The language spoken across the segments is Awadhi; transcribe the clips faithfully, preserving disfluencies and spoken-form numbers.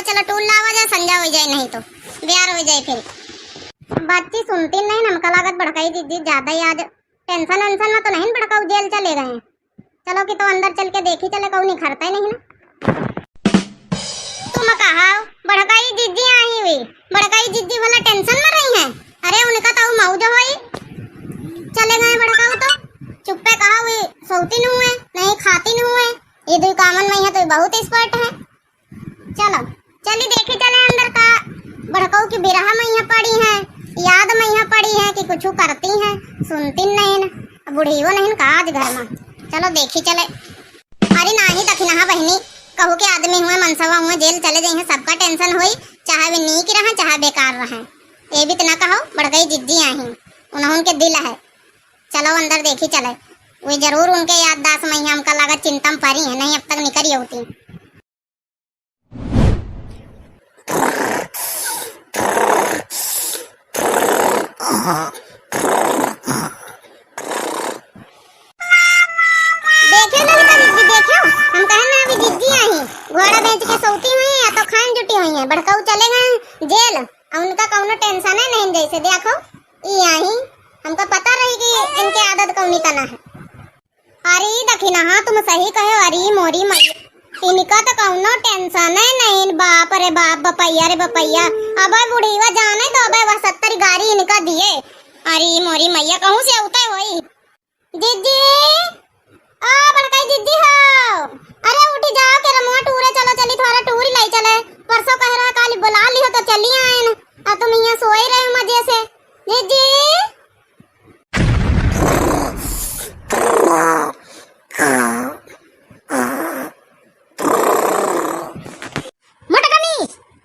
चलो टूर लावा जाए, संझा होइ जाए, नहीं तो ब्यार होइ जाए फिर। बातचीत सुनती नहीं, हमका लागत बड़काई जिज्जी ज्यादा ही आज tension वेंशन में तो नहीं बड़काऊ जेल चले गए। चलो कि तो अंदर चल के देखी चले, कहूँ निखरता ही नहीं ना। तुम कहा बड़काई जिज्जी आई हुई, बड़काई जिज्जी वाला tension में रही हैं। अरे उनका तो मौज होई, चले गए बड़काऊ तो। चुप्पे कहा हुई, सोती नहीं हुए, नहीं खाती नहीं हुए, ये दुई कामन में है तो बहुत expert है। चलो, चली देखी चले अंदर का। बड़कऊ की बिरह में यहाँ पड़ी है, याद में यहाँ पड़ी है कि कुछ करती है, सुनती नहीं न। अब बुढ़ियो नहीं का आज घर में। चलो देखी चले। अरे नाही दखिनहा बहिनी, कहू के आदमी हुए, मनसवा हुए, जेल चले जाइए, सबका tension होई, चाहे वे नीक रहे, चाहे बेकार रहे। ये भी तो ना कहो, बड़कई जिज्जी आई, उन्हों के दिल है। चलो अंदर देखी चले, वे जरूर उनके याददाश्त में ही हमका लागत चिंता में पड़ी है, नहीं अब तक निकरी होती। देखियो ललिता दीदी, देखियो, हम कहन ना अभी जिज्जी आई, घोड़ा बेच के सोती हुई या तो खान जुटी हुई है, बड़कऊ चले गए जेल, और उनका कौनो tension है नहीं, जैसे देखो ई आई, हमका पता रही कि इनके आदत कौनी तना है। अरे दखिनहा, तुम सही कहे, अरे मोरी मैया, इनका तो कौनो tension है नहीं। बाप रे बाप, बपैया रे बपैया, अबे बुढ़ीवा जाने तो अबे वह सत्तर गारी इनका दिए। अरे मोरी मैया, कहूँ से उतय होई। जिज्जी, ओ बड़काई जिज्जी हो, अरे उठी जाओ, केरमुआ टूरे चलो, चली थोड़ा टूरी लाई चले। परसों कह रहा काली बुला लियो तो चली आयन, और तुम यहाँ सोए रहे मजे से। जिज्जी। मोटकनी,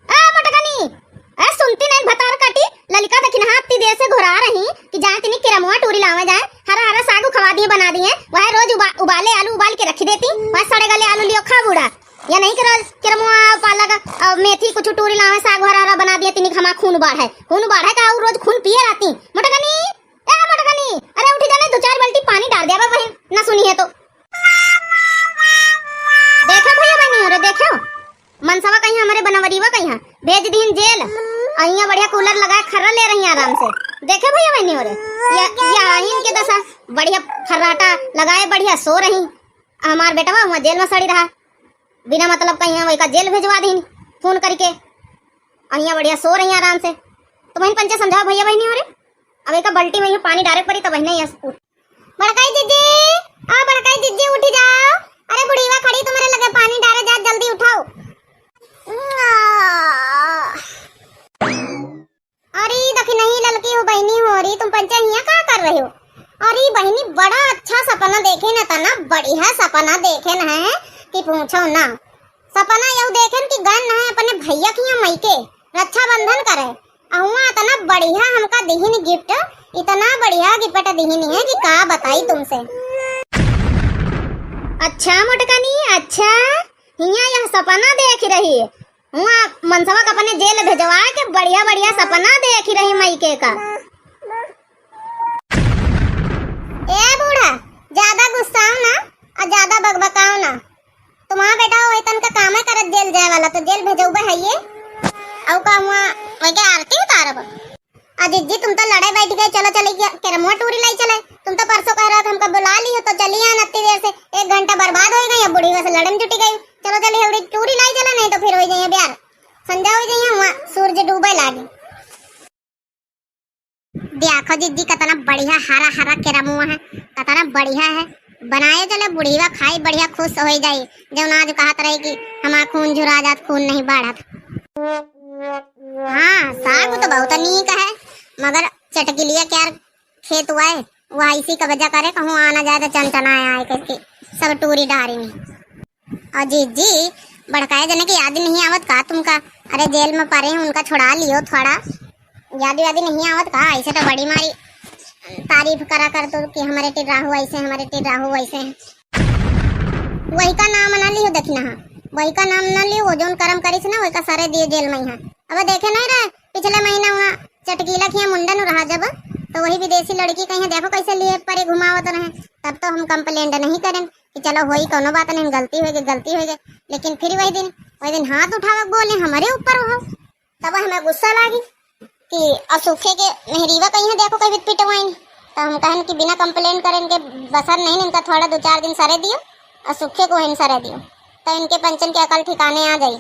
ए मोटकनी, ए सुनती नहीं भतार काटी, ललिका दखिनहा अत्ती देर से घुरा रही कि जाए तिनी किरमुआ टूरी लावे जाए, हरा हरा साग खवा दिए बना दिए, वह रोज उबा-, उबाले आलू उबाल के रखी देती, वह सड़े गले आलू लियो खा बूढ़ा, या नहीं कि रोज किरमुआ पालक और मेथी कुछ टूरी लावे साग हरा हरा बना दिए, तिनी हमार खून बाढ़े, खून बाढ़े का और रोज खून पिए रहती। मोटकनी, ए मोटकनी, अरे उठी जाने, दो चार बाल्टी पानी डार दे बहिन, ना सुनी है तो। देखो भैया बहिनी हो रे, देखो, मनसवा कहीं हमरे बनवरीवा कहीं भेज दीन जेल, अहिया बढ़िया कूलर लगाए खर्रा ले रही आराम से। देखो भैया बहिनी हो रे, या, या आइन के दशा, बढ़िया फर्राटा लगाए, बढ़िया सो रही। हमार बेटवा हुआ जेल में सड़ी रहा, बिना मतलब कहीं वही का जेल भेजवा दीन फोन करके, अहिया बढ़िया सो रही आराम से। तो बहिन पंचे समझाओ भैया बहिनी हो रे, अब एक बाल्टी में ही पानी डारे पड़ी, तब बहिने ये उठ। बड़काई जिज्जी, आ बड़काई जिज्जी, उठी जाओ। अरे बुढ़ीवा खड़ी तुम्हारे लगे, पानी डारे जा, जल्दी उठाओ। अरे दखिनही ललकी हो बहिनी हो री, तुम पंचे हिया का कर रही हो? अरे बहिनी, बड़ा अच्छा सपना देखे न, तना बढ़िया सपना देखे न है कि पूछो ना। सपना यहू देखेन कि गन है अपने भैया के यहाँ मइके रक्षाबंधन करे, अहुआ इतना बढ़िया हमका दिहिन gift, इतना बढ़िया gift दिहिन है कि का बताई तुमसे। अच्छा मोटकनी, अच्छा, हिया यह सपना देख रही, हुआ मनसवा का अपने जेल भेजवा के बढ़िया बढ़िया सपना देख रही मइके का। ए बूढ़ा, ज्यादा गुस्साओ ना और ज्यादा बकबकाओ ना। तुम्हारा बेटा वही तन का कामे करत जेल जाए वाला, तो जेल भेजौबे है ये। औ का हुआ, वही के आरती उतारब। आ जिज्जी, तुम तो लड़े बैठ गए, चलो चली गया, केरमुआ टूरी लाई चले। तुम तो परसों कह रहे थे हमका बुला ली हो, तो चली आन अत्ती देर से, एक घंटा बर्बाद हो गई, अब बुढ़ी से लड़े में जुटी गई। चलो चली हवड़ी टूरी लाई चले, नहीं तो फिर हो जाइए ब्यार, संझा हो जाइए, वहाँ सूरज डूबे लागे। देखो जिज्जी, कितना बढ़िया हरा हरा केरमुआ है, कितना बढ़िया है। बनाए चले, बुढ़ीवा खाई बढ़िया खुश हो जाई। जौन आज कहत रही कि हमार खून झुरा जात, खून नहीं बाढ़त। हाँ, साग तो बहुत नीक है, मगर चटकिलिया क्या खेत हुआ है, वह इसी कब्जा करे, कहूँ आना जाए तो चनचनाए आए करके सब टूरी डारी में। और जिज्जी, बड़काए जने की याद नहीं आवत का तुमका? अरे जेल में पड़े हैं, उनका छुड़ा लियो थोड़ा। याद वादी नहीं आवत का? ऐसे तो बड़ी मारी तारीफ करा कर तू कि हमारे टिर्राहू ऐसे, हमारे टिर्राहू ऐसे हैं। वही का नाम ना लियो, देखी ना, वही का नाम ना लियो, वो जौन करम करिस ना, वही का सरे दिए जेल में ही है। अब देखे नहीं रहे, पिछले महीना वहाँ चटकीला खिया मुंडन रहा जब, तो वही विदेशी लड़की कहीं देखो कैसे लिए परे घुमावत रहे, तब तो हम complaint नहीं करें कि चलो होई, कोनो बात नहीं, गलती होई गई, गलती होई गई। लेकिन फिर वही दिन वही दिन हाथ उठावक बोले, हमरे ऊपर हो। तब हमें गुस्सा लागी कि असुखे के मेहरीवा कहीं है, देखो कहीं पिटवाइन। तो हम कहन कि बिना complain करे इनके बसर नहीं, इनका थोड़ा दो चार दिन सरे दियो, असुखे को इन सरे दियो, तो इनके पंचन के अकल ठिकाने आ जाई।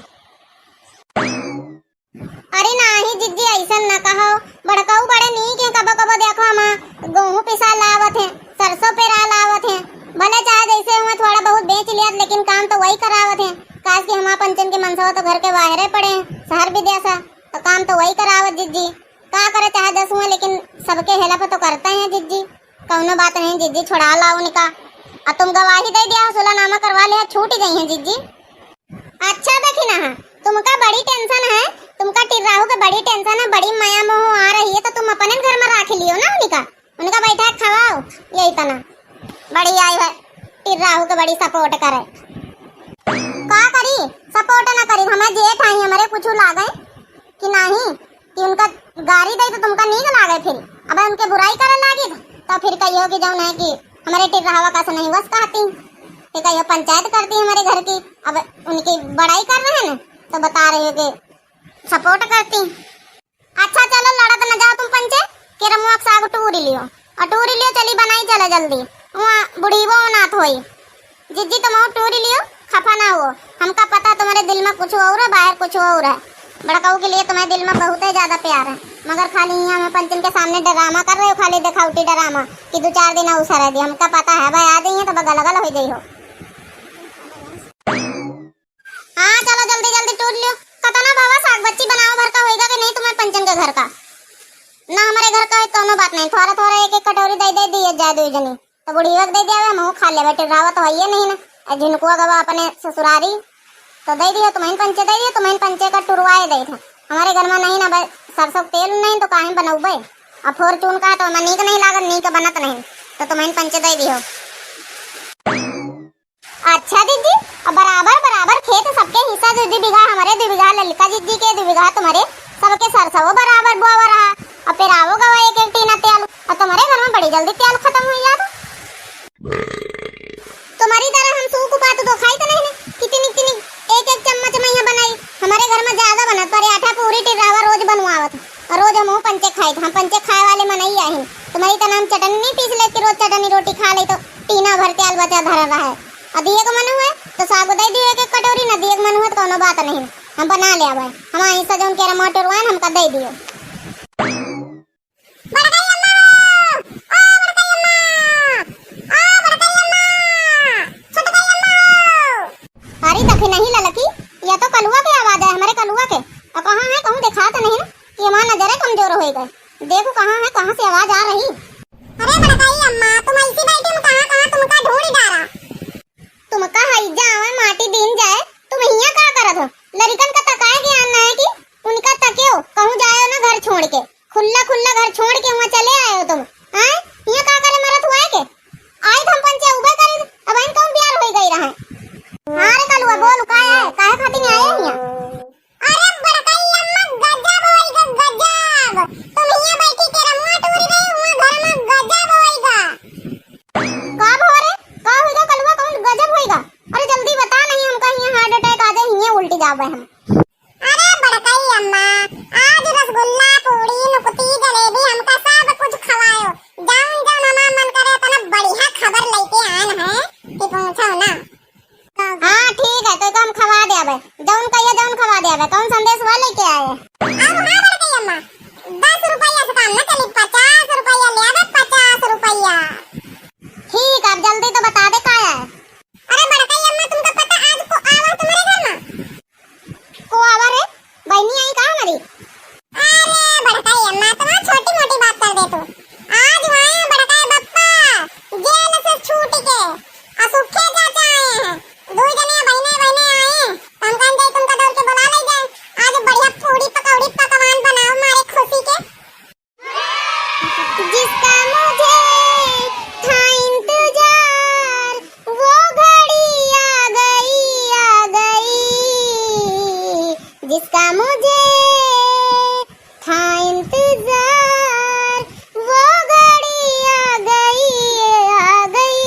अरे नाही जिज्जी, ऐसन न कहो, बड़काऊ बड़े नीक हैं, कबो कबो देखो हमा गेहूं पिसा लावत हैं, सरसों पेरा लावत हैं, भले चाहे जैसे हुए थोड़ा बहुत बेच लिया, लेकिन काम तो वही करावत हैं। काश कि हमा पंचन के मनसवा तो घर के बाहरे पड़े हैं, शहर विदेश है, तो काम तो वही करावत जिज्जी। का करे चाहे दस हुए, लेकिन सबके help तो करते हैं जिज्जी। कौनो बात नहीं जिज्जी, छोड़ा लाओ उनका। और तुम गवाही दे दिया, सुलानामा करवा लिया, छूट ही गई हैं जिज्जी। अच्छा देखी ना, तुमका बड़ी tension है, तुमका टिर्राहू के बड़ी tension है, बड़ी माया मोह आ रही है, तो तुम अपने घर में राख लियो ना उनका, उनका बैठा खवाओ, यही तना बड़ी आई है, टिर्राहू के बड़ी support करे। का करी, support ना करी, हमें जेठ आई, हमारे कुछ लागे कि नहीं, कि उनका गारी दे तो तुमका नीक लागे, फिर अब उनके बुराई करे लागी तो फिर कहियो कि जौन है कि हमारे टिर्राहवा का से नहीं बस कहती, कि कहियो पंचायत करती हमारे घर की। अब उनकी बड़ाई कर रहे हैं ना, तो बता रही हो कि support करती। अच्छा चलो लड़त न जाओ तुम पंचे, केरमुआ के साग टूरी लियो और टूरी लियो, चली बनाई चले जल्दी, वहाँ बुढ़ीबो नाथ होई। जिज्जी, तुम और टूरी लियो, खफा ना हुओ। हमका पता तुम्हारे दिल में कुछ और है, बाहर कुछ और है। बड़काऊ के लिए तुम्हारे दिल में बहुत ही ज्यादा प्यार है, मगर खाली यहाँ में पंचन के सामने drama कर रहे हो, खाली दिखावटी drama कि दो चार दिन और सरे दियो। हमका पता है भाई, आ जाइए तो गलगल हो जाइयो। हाँ, चलो जल्दी जल्दी टूर लियो। कतना बाबा साग बच्ची बनाओ भर का होएगा कि नहीं तुम्हारे पंचन के घर का? ना हमारे घर का है, कौनो बात नहीं, थोड़ा थोड़ा एक एक कटोरी दे दे दिए जाए दो जनी। तो बुढ़िया के दे दिया, हम खा लेबे, टिर्रावा तो है नहीं ना। ए झिनकुआ गवा अपने ससुरारी, तो दे दियो, तुम्हें पंचे दे दियो, तुम्हें पंचे का टुरवाए दे थे। हमारे घर में नहीं ना बे-, सरसों के तेल नहीं तो काहे बनौबे। अब fortune का तो मैं नीक नहीं लागत, नीक बनत नहीं, तो तुम्हें पंचे दे दियो। अच्छा दीदी, अब बराबर बराबर खेत, सबके हिस्सा दू दू बीघा हमरे, दू बीघा ललिका दीदी के, दू बीघा तुम्हारे, सबके सरसों बराबर बोआ रहा। अब पेरावो गवा एक एक टीना तेल, और तुम्हारे घर में बड़ी जल्दी तेल खत्म हो जाता। तुम्हारी तरह हम सूख पात तो खाई तो नहीं ने, कितनी कितनी एक एक चम्मच में यहाँ बनाई। हमारे घर में ज्यादा बनत, पर आटा पूरी टिर्रावा रोज बनवावत। और रोज हम पंचे खाए थे, हम पंचे खाए वाले मनई आहिन। तुम्हारी तरह हम चटनी नहीं पीस ले कि रोज चटनी रोटी खा ले तो टीना भर तेल बचा धरा रहा है। और दिए को मन हुए तो सागो दे दियो एक एक कटोरी, न दिए को मन हुए तो कोनो बात नहीं, हम बना ले आवे। हमारे हिस्सा जौन केरा मोटर वान हमका दे दियो। बड़कई अम्मा हो, ओ बड़कई अम्मा, ओ बड़कई अम्मा, छोटकई अम्मा हो। अरे दखी नहीं ललकी, यह तो कलुआ के आवाज है, हमारे कलुआ के। और कहाँ है, कहूँ दिखा तो नहीं ना। ये हमार नजरे कमजोर होई गए। देखो कहाँ है, कहाँ से आवाज आ रही। अरे बड़काई अम्मा, तुम ऐसी बैठी में कहाँ कहाँ तुमका ढूंढ डारा। तुमका हैजा आवे माटी दिन जाए, तुम हियाँ का करत हो? लड़िकन का तकाए ज्ञान ना है कि उनका तकेओ, कहूँ जाए ना घर छोड़ के। खुल्ला खुल्ला घर छोड़ के वहाँ चले आए हो तुम। हैं? हियाँ का करे मरत हुआ है के? आई तो हम पंचे उबे करे, अब इन कौन प्यार होई गई रहा है? हाँ रे कलुआ, बोल का है? काहे खातिर आए हो हियाँ? अरे बड़कई अम्मा, गजब होइगा, गजब। तुम हियाँ बैठी के रमुआ टूरी रही, हुआँ घर में गजब होइगा। का भवा रे? का होइगा कलुआ, कौन गजब होइगा? अरे जल्दी बता, नहीं हमका हियाँ heart attack आ जाए, हियाँ उल्टी जावे हम। अरे बड़कई अम्मा, आज रसगुल्ला, पूड़ी, नुकती, जलेबी हमका सब कुछ खवायो। जौन जौन हमार मन करे, इतना बढ़िया खबर लेके आन है कि पूछो ना। हाँ, ठीक है, तो हम खवा दे आवे। जौन कहिए, जौन खवा दे आवे। कौन संदेश हुआ लेके आए? अब हाँ, बड़कई अम्मा, दस रुपया से काम न चली, पचास रुपया ले आवे, पचास रुपया। ठीक है, अब जल्दी तो बता दे, का है? अरे बड़कई अम्मा, तुमका पता आज को आवा तुम्हारे घर में? को आवा रे? बहनी आई का हमारी? अरे बड़कई अम्मा, तुम्हारी छोटी मोटी बात कर दे तू। आज आए हैं बड़काई बप्पा जेल से छूट के, और सुखे चाचा आए हैं। दो जने बहने बहने आए हैं, तो हम कहन जाए तुमका दौड़ के बुला ले जाए। आज बढ़िया पूड़ी पकौड़ी पकवान बनाओ मारे खुशी के। जिसका मुझे था इंतजार, वो घड़ी आ गई, आ गई। जिसका मुझे था इंतजार, वो घड़ी आ गई, आ गई।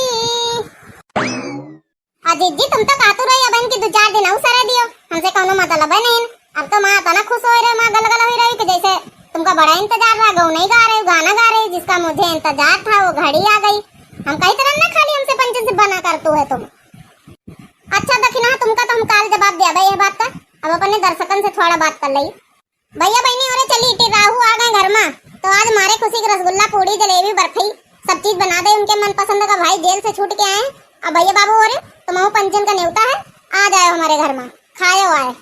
अजीत जी, तुम तो कातू रही, अब इनकी दो चार दिन और सरे दियो। हमसे कौनो मतलब है नहीं। अब तो माँ इतना खुश हो रहे, माँ गलगल हो रही कि जैसे तुमका बड़ा इंतजार रहा, गौ नहीं गा रहे, गाना गा रहे, जिसका मुझे इंतजार था वो घड़ी आ गई। हम कही तरह ना खाली हमसे पंचन से बना कर तू है तुम। अच्छा दखिना, तुमका तो हम काल जवाब दिया भाई ये बात का। अब अपने दर्शकन से थोड़ा बात कर ली। भैया बहनी, अरे चली इटी राहु आ गए घर में, तो आज हमारे खुशी के रसगुल्ला, पूड़ी, जलेबी, बर्फी सब चीज बना दे उनके मनपसंद का। भाई जेल से छूट के आए, अब भैया बाबू हो रहे, तुम पंचन का न्योता है, आ जाओ हमारे घर में, खायो आए।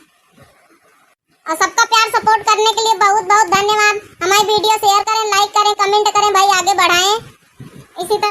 और सबका प्यार सपोर्ट करने के लिए बहुत बहुत धन्यवाद। हमारी वीडियो शेयर करें, लाइक करें, कमेंट करें भाई, आगे बढ़ाएं। इसी तरह